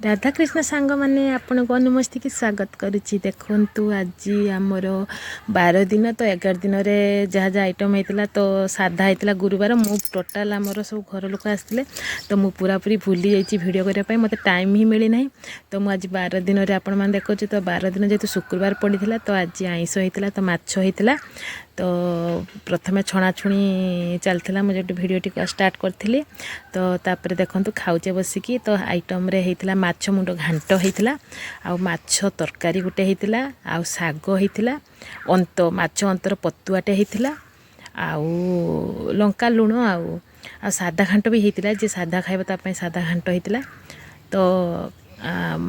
ରାଧାକୃଷ୍ଣ ସାଙ୍ଗମାନେ, ଆପଣଙ୍କୁ ଅନୁମସ୍ତିକି ସ୍ୱାଗତ କରୁଛି। ଦେଖନ୍ତୁ, ଆଜି ଆମର 12 ଦିନ। ତ 11 ଦିନରେ ଯାହା ଯାହା ଆଇଟମ୍ ହେଇଥିଲା, ତ ସାଧା ହେଇଥିଲା ଗୁରୁବାର। ମୁଁ ଟୋଟାଲ୍ ଆମର ସବୁ ଘର ଲୋକ ଆସିଥିଲେ, ତ ମୁଁ ପୁରାପୁରି ଭୁଲି ଯାଇଛି ଭିଡ଼ିଓ କରିବା ପାଇଁ, ମୋତେ ଟାଇମ୍ ହିଁ ମିଳିନାହିଁ। ତ ମୁଁ ଆଜି 12 ଦିନରେ ଆପଣମାନେ ଦେଖୁଛି। ତ 12 ଦିନ ଯେହେତୁ ଶୁକ୍ରବାର ପଡ଼ିଥିଲା, ତ ଆଜି ଆଇଁଷ ହେଇଥିଲା, ତ ମାଛ ହେଇଥିଲା। ତ ପ୍ରଥମେ ଛଣାଛୁଣି ଚାଲିଥିଲା, ମୁଁ ଯେଉଁଠି ଭିଡ଼ିଓଟିକୁ ଷ୍ଟାର୍ଟ କରିଥିଲି। ତ ତାପରେ ଦେଖନ୍ତୁ, ଖାଉଛେ ବସିକି। ତ ଆଇଟମ୍ରେ ହେଇଥିଲା ମାଛ ମୁଣ୍ଡ ଘାଣ୍ଟ ହେଇଥିଲା, ଆଉ ମାଛ ତରକାରୀ ଗୋଟେ ହେଇଥିଲା, ଆଉ ଶାଗ ହେଇଥିଲା, ଅନ୍ତ ମାଛ ଅନ୍ତର ପତୁଆଟେ ହେଇଥିଲା, ଆଉ ଲଙ୍କା ଲୁଣ, ଆଉ ସାଧା ଘାଣ୍ଟ ବି ହେଇଥିଲା। ଯିଏ ସାଧା ଖାଇବ ତା ପାଇଁ ସାଧା ଘାଣ୍ଟ ହେଇଥିଲା। ତ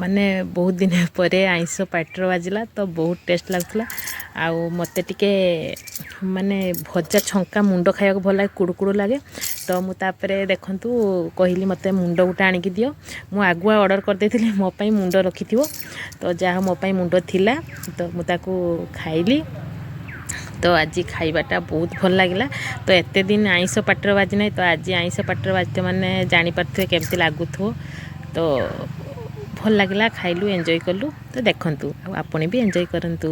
ମାନେ ବହୁତ ଦିନ ପରେ ଆଇଁଷ ପାଟିରେ ବାଜିଲା, ତ ବହୁତ ଟେଷ୍ଟ ଲାଗୁଥିଲା। ଆଉ ମୋତେ ଟିକେ ମାନେ ଭଜା ଛଙ୍କା ମୁଣ୍ଡ ଖାଇବାକୁ ଭଲ ଲାଗେ, କୁଡ଼ୁ କୁଡ଼ୁ ଲାଗେ। ତ ମୁଁ ତାପରେ ଦେଖନ୍ତୁ କହିଲି, ମୋତେ ମୁଣ୍ଡ ଗୋଟେ ଆଣିକି ଦିଅ। ମୁଁ ଆଗୁଆ ଅର୍ଡ଼ର କରିଦେଇଥିଲି, ମୋ ପାଇଁ ମୁଣ୍ଡ ରଖିଥିବ। ତ ଯାହା ମୋ ପାଇଁ ମୁଣ୍ଡ ଥିଲା, ତ ମୁଁ ତାକୁ ଖାଇଲି। ତ ଆଜି ଖାଇବାଟା ବହୁତ ଭଲ ଲାଗିଲା। ତ ଏତେ ଦିନ ଆଇଁଷ ପାଟିରେ ବାଜି ନାହିଁ, ତ ଆଜି ଆଇଁଷ ପାଟିରେ ବାଜିଥିବ, ମାନେ ଜାଣିପାରୁଥିବେ କେମିତି ଲାଗୁଥିବ। ତ ଭଲ ଲାଗିଲା, ଖାଇଲୁ, ଏନ୍ଜୟ କଲୁ। ତ ଦେଖନ୍ତୁ, ଆଉ ଆପଣ ବି ଏନ୍ଜୟ କରନ୍ତୁ।